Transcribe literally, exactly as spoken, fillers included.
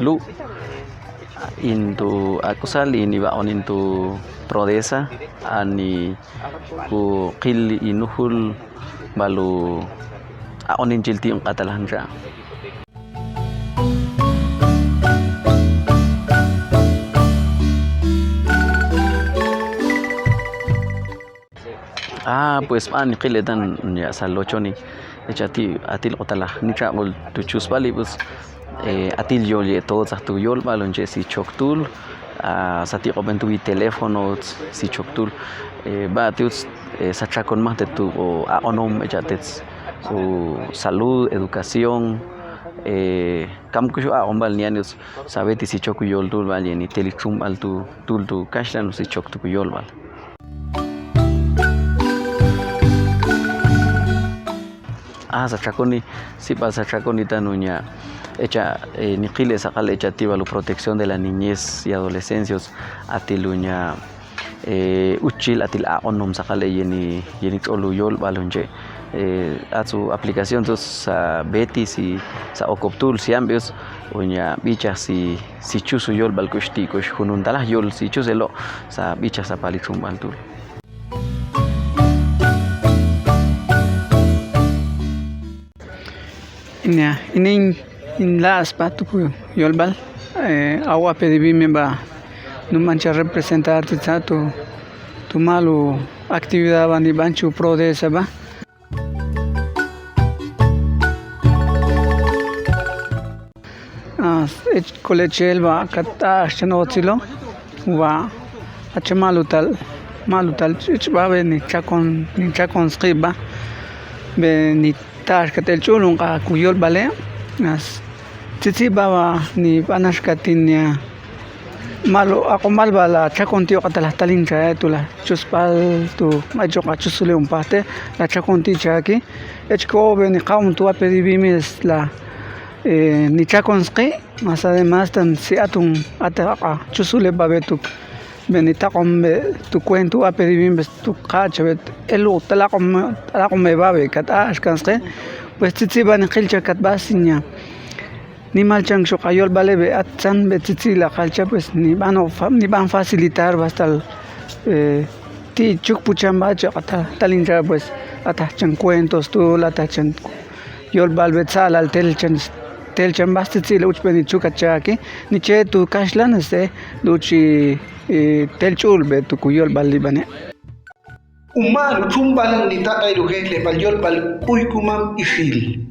Lu' in tu ak'usal in iba aq'on in tu Prodesa, ani ku qil in ujul bal u aq'on in chil ti' un q'atalaj ncha'. Ah, pues b'an qil etan ya salochoni. Echa ti' atil q'otalaj nichaq'ul tu chusb'ali, pues, eh, atil yol ye' totzaj tu yolb'al un che' si chok tul, ah, sa ti' q'oben tu wi teléfono si chok tul, eh, b'a ti' utz, eh, sa chakon maj te tu o aq'onom echa tetz u salud, educación, eh, kam kux u aq'on b'al nian utz sa b'eti si chok u yol tul b'al yeni tel i chumb'al tu tul tu kaxlan si chok tu ku yolb'al. Ah, sa chakoni, si b'al sa chakoni tan uña, echa, eh, niqil e saqal echa ti b'al u protección de la niñez y adolescencia, atil uña, eh, uchil atil aq'onom saqal e yeni, yeni ch'ol u yolb'al un che'. Eh, atz u aplicación tu sa b'eti si sa okob'tul si amb'ius uña b'ichaj si, si chus u yolb'al kux ti' kux jununtalaj yol si chus elo' sa b'ichaj sa pali chumb'al tul. Inia, inin, in la' sb'a tu ku yolb'al, eh, a u ape di b'ime b'a, nu mancha representar ti tza tu, tu mal u actividad b'a ni b'an chu Prodesa b'a. Ah, ech kolechel b'a kat a xchan otzilo, b'a acha malutal, malutal ech b'a b'e ni chakon, ni chakon sqi' b'a, b'e ni tax kat el ch'ul un q'a ku yolb'ale, as tzitzi b'a b'a ni b'anax kat in ya, Malu aq'on b'al b'a la chakon ti' oq' atal a talin cha e tu la chusb'al tu ma' choq' a chusule un pajte la chakon ti' cha ki. Ech ko b'e ni q'a'on tu ape di b'ime la, eh, ni chakon sqi', mas además tan si atun ata oq' a chusule b'a b'e tu b'e ni taq'on b'e tu kuento ape di b'ime tu q'a' cha b'e elu' talaq'on, talaq'on b'e b'a b'e kat a axkan sqi', pues tzitzi b'a ni qil cha kat b'a siña. Nimal chan xoq a yolb'ale b'e atzan b'e tzitzi la q'al cha pues ni b'an o fa-, ni b'an facilitar b'a stal, eh, ti' chuk puchan b'a choq' a ta-, talin cha pues a taj chan cuentos tul a taj chan yolb'al b'e tzalal tel chan, tel chan b'a stzitzi la uch b'e ni chuk a cha ki ni che tu kaxlan este la uch i, i tel ch'ul b'e tu ku yolb'al li b'ane'. Uma'n u chumb'al ni taq'ay ru jejlejb'al yolb'al k'uy kumam ixil.